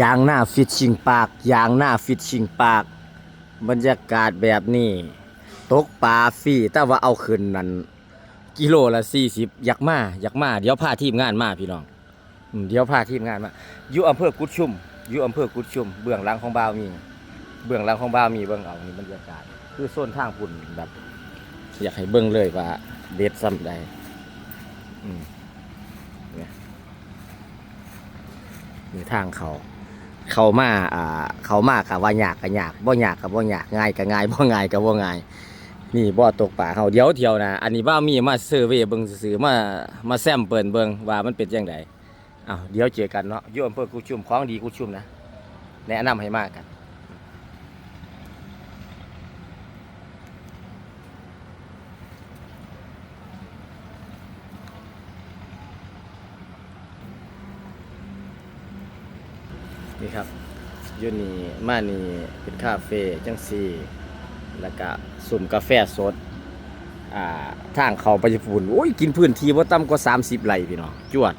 ຢາງນາຟິດຊິງປາກ ຢາງນາຟິດຊິງປາກ ບັນຍາກາດແບບນີ້ ຕົກປາຟຣີ ແຕ່ວ່າເອົາຂຶ້ນນັ້ນ ກິໂລລະສີ່ສິບ ຢາກມາ ຢາກມາ ດຽວພາທີມງານມາພີ່ນ້ອງ ອືມ ດຽວພາທີມງານມາ ຢູ່ອຳເພີກຸດຊຸມ ຢູ່ອຳເພີກຸດຊຸມ ເບື້ອງຫຼັງຂອງບ່າວມີ ເບື້ອງຫຼັງຂອງບ່າວມີ ເບິ່ງເອົາ ນີ້ບັນຍາກາດ ຄືໂຊນທາງພຸ້ນ ແບບ ຢາກໃຫ້ເບິ່ງເລີຍວ່າເດັດສ່ຳໃດ ອືມ ນີ້ ນີ້ທາງເຂົ້າ ເຂົ້າມາ ອ່າ ເຂົ້າມາກະວ່າຍາກກະຍາກ ບໍ່ຍາກກະບໍ່ຍາກ ງ່າຍກະງ່າຍ ບໍ່ງ່າຍກະບໍ່ງ່າຍ ນີ້ບໍ່ຕົກປາເຮົາ ດຽວ ດຽວນະ ອັນນີ້ບ່າວມີມາເຊີເວເບິ່ງຊື່ໆ ມາ ມາແຊມເປິ້ນເບິ່ງວ່າມັນເປັນຈັ່ງໃດ ອ້າວ ດຽວເຈີກັນເນາະ ຢູ່ອຳເພີກຸດຊຸມ ຂອງດີກຸດຊຸມນະ ແນະນຳໃຫ້ມາກັນ ນີ້ຄັບ ຢູ່ນີ້ ມານີ້ເປັນຄາເຟຈັ່ງຊີ້ ແລ້ວກະຊຸມກາແຟສົດ ອ່າ ທາງເຂົ້າໄປຍີ່ປຸ່ນ ໂອ້ຍ ກິນພື້ນທີ່ບໍ່ຕ່ຳກວ່າສາມສິບໄຮ່ພີ່ນ້ອງ ຈວດ